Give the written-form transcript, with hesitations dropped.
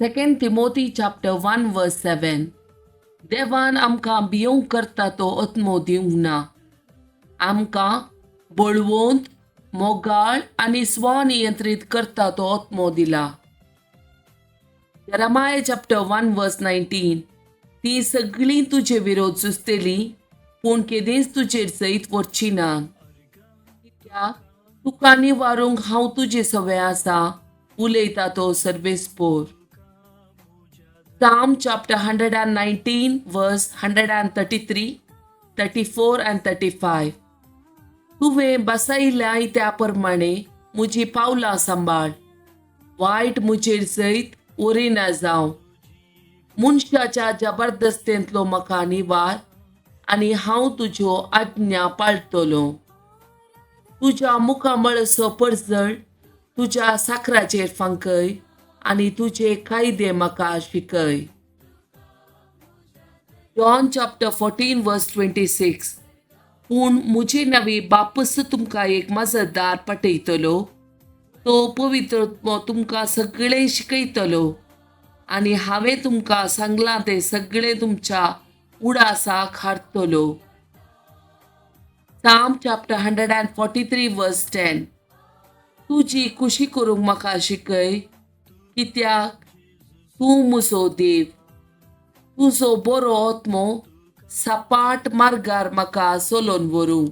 Second Timothy chapter 1 verse 7. देवान आमकां भियोंक करता तो आत्मो दिवंक ना, आमकां बळवंत, मोगाळ आनी स्वनियंत्रीत करता तो आत्मो दिला. Jeremiah chapter 1 verse 19. ती सगळीं तुजे विरोध सुचतली, पूण केदींच तुजेर जैत वचची ना, कित्याक तुका निवारूंक हांव तुजे सवे आसा, उलयता तो सर्वेस्पोर. Psalm chapter 119 verse 133, 34 and 35. तुवें बसयल्याय त्या प्रमाणे म्हजी पावलां सांबाळ, वायट म्हजेर जैत वरिना जावं. मनशाच्या जबरदस्तेंतलो म्हाका निवार आनी हांव तुज्यो आज्ञा पाळटलो. तुज्या मुखामळसो परजळ तुज्या साकराचेर फांकय आनी तुजे कायदे म्हाका शिकय. John chapter 14 verse 26. पूण म्हजे नवी बापस तुमकां एक मजतदार पाठयतलो, तो पवित्र तुमकां सगळें शिकयतलो आनी हांवें तुमकां सांगलां तें सगळें तुमच्या उडासाक हाडटलो. Psalm chapter 143 verse 10. तुजी खुशी करूंक म्हाका शिकय, कित्याक तूं म्हजो देव. तुजो बरो आत्मो सपाट मार्गार म्हाका चलोवन व्हरूं.